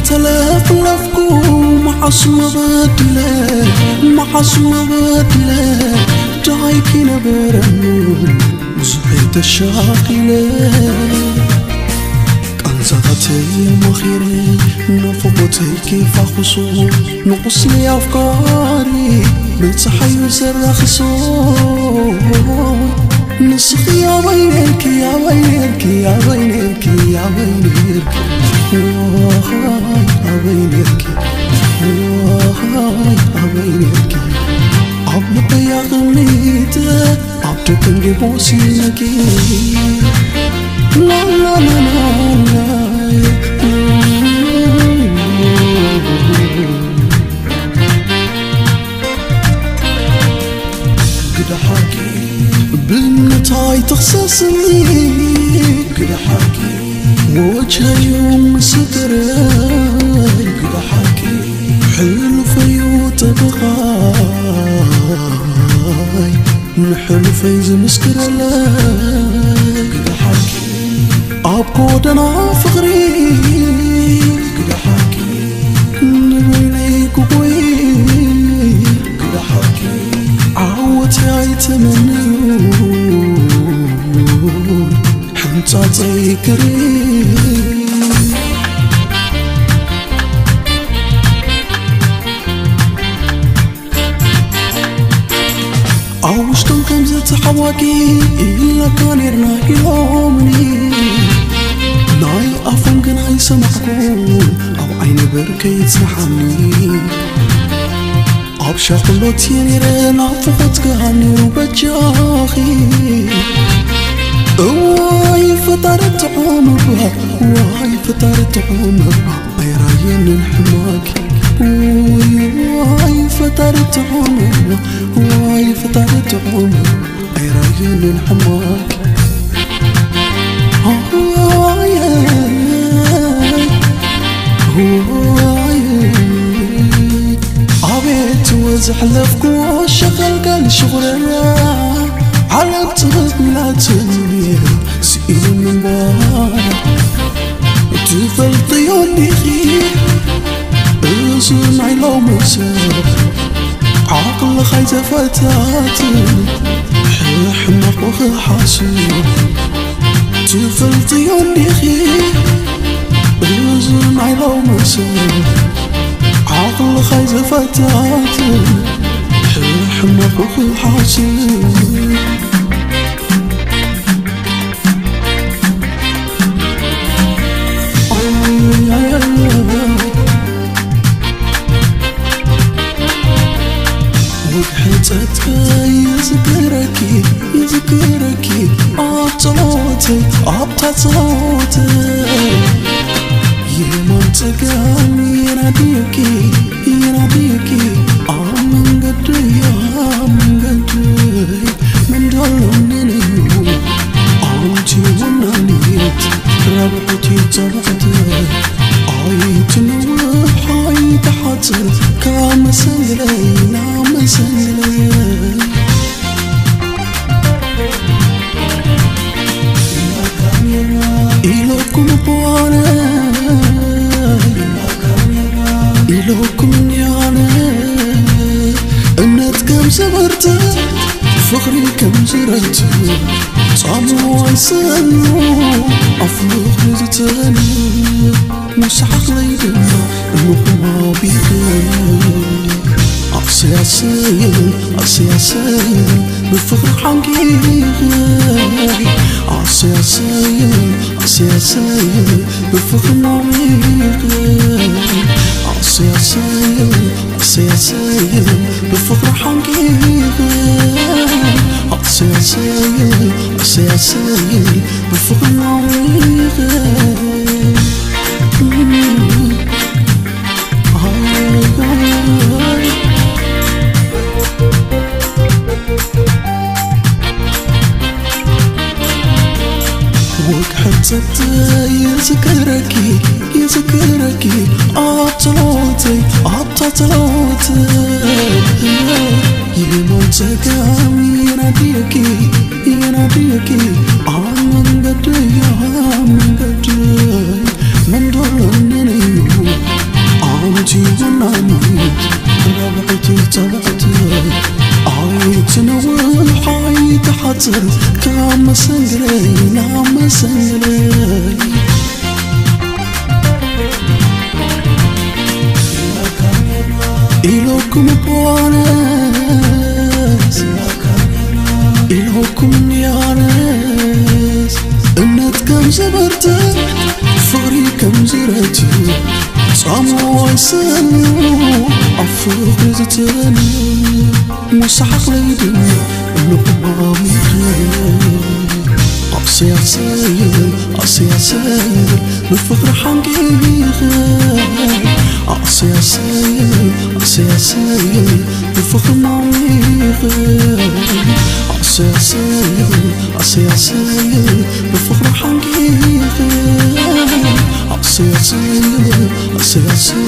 ተለፍለፍኩ መዓስ መበድለ፣ መዓስ መበድለ፣ ደሃይኪ ነበረኒ ብዙሕ ተሻቒለ። ቃንዛታተይ ማኺረ ናፍቖተይ ኪፋኹሶ ንቑስሊ ኣፍቃሪ ብጸሓዩ ዘራኽሶ። ንስኺ ኣበይ ነርኪ፣ ኣበይ ነርኪ፣ ኣበይ ነርኪ፣ ኣበይ ነርኪ፣ ዋይ ኣበይ ነርኪ፣ ዋይ ኣበይ ነርኪ። ኣብ ልበይ ኣቐሚጠ ኣብ ደገ እንዲቦ ሲነኪ። ላላላላ። ግደ ሓቂ ብምንታይ ትኽሰስኒ? ግደ ሓቂ ወጅሀዩ ምስክረይ። ግደ ሓቂ ሕሉፈዩ ጠበቓይ ንሕሉፈይ ዝምስክረለይ። ግደ ሓቂ ኣብ ጎደና ፍቕሪ። ግደ ሓቂ ንበይነይ ክጎይ። ግደ ሓቂ ዓወት ኣይተመንዩ ሕንጻጸይ ክርኢ። ኣብ ውሽጦም ከም ዝተሓዋቂ ኢለካ ኔርና ኢሎምኒ። ናይ ኣፎም ግን ኣይሰማዕኩን ኣብ ዓይኒ ብርከይ ይጽንሓኒ። ኣብ ሻኩሎት የኔረ ናፍቆት ገሃኒው በጃኺ። እዋይ ፈጣሪ ጥዑም እባ፣ ዋይ ፈጣሪ ጥዑም እባ፣ ኣይራየንን ሕማቂ። ውይ ዋይ ፈጣሪ ጥዑም እባ፣ ዋይ ፈጣሪ ጥዑም እባ፣ ኣይራየንን ሕማቂ። ኣቤት ወዘሕለፍክዎ ሸኸልከል ሽኹረና ዓለም ጥበብ ኢላትኒ ስኢኑ ምንባር ትፈልጥዮ እንዲኺ እዚ ናይ ሎሚ ሰብ ዓቕልኻ ይዘፈታትን ሕሕመቑ ክሓስብ ትፈልጥዮ እንዲኺ እዚ ናይ ሎሚ ሰብ ዓቕልኻ ይዘፈታትን ሕሕመቑ ክሓስብ። ወግሐ ጸጥታ ይዝክረኪ፣ ይዝክረኪ ኣብ ጸሎተይ፣ ኣብታ ጸሎተይ። የማን ጸጋም ይናድየኪ፣ ይናድየኪ ኣብ መንገደይ፣ ኣብ መንገደይ። ምን ዶሎ ነነዩ ኣንቲ ወናኒት ረብሑቲ ጸብዕቲ ኣይትንውሕ ኣይትሓጽር ካብ መሰንግለይ ናብ መሰንግለይ። ኢለኩም እኮ ኣነ ኢለኩም እንዲያነ እምነት ከም ዝብርት ፍቕሪ ከም ዝረት ጻሙ ኣይሰኑ ኣፍልኽ ዝትን ምስ ዓቕለይ ድማ እንኹማ ቢኽን ኣሰያሰይን ኣሰያሰይን ብፍቕሪ ሓንጊኽን ኣሰያሰይን ኣሰያሰይን ብፍቕሪ ሞሚኽን ኣሰያሰይን ኣሰያሰይን ብፍቕሪ ሓንጊኽን ኣሰያሰይን ኣሰያሰይን ብፍቕሪ ሞሚኽን ወግሐት ጸጥ ይዝክረኪ ይዝክረኪ ኣብ ጸሎተይ ኣብታ ጸሎተይ ይሞት ጸጋም ይናድየኪ ይናድየኪ ኣብ መንገደይ ኣብ መንገደይ መንዶሎነነዩ ካብ መሰንግለይ ናብ መሰንግለይ ኢሎኩም እኮ ኣነስ ኢሎኩም እንዲ ኣነስ እምነት ከም ዘበርትዕ ፍቕሪ ከም ዝረትዕ ጻምዋ ይሰንዩ ኣብ ፍቕሪ ዝተንዩ ሙሳሓቕ ለይድን ልቕማም ይኽእል ኣሰይ ኣሰይ ኣሰይ ኣሰይ ብፍቕሪ ሓንቂኸ ኣሰይ ኣሰይ ኣሰይ ኣሰይ ብፍቕሪ ማሚኸ ኣሰይ ኣሰይ ኣሰይ ኣሰይ ብፍቕሪ ሓንቂኸ ኣሰይ ኣሰይ ኣሰይ ኣሰይ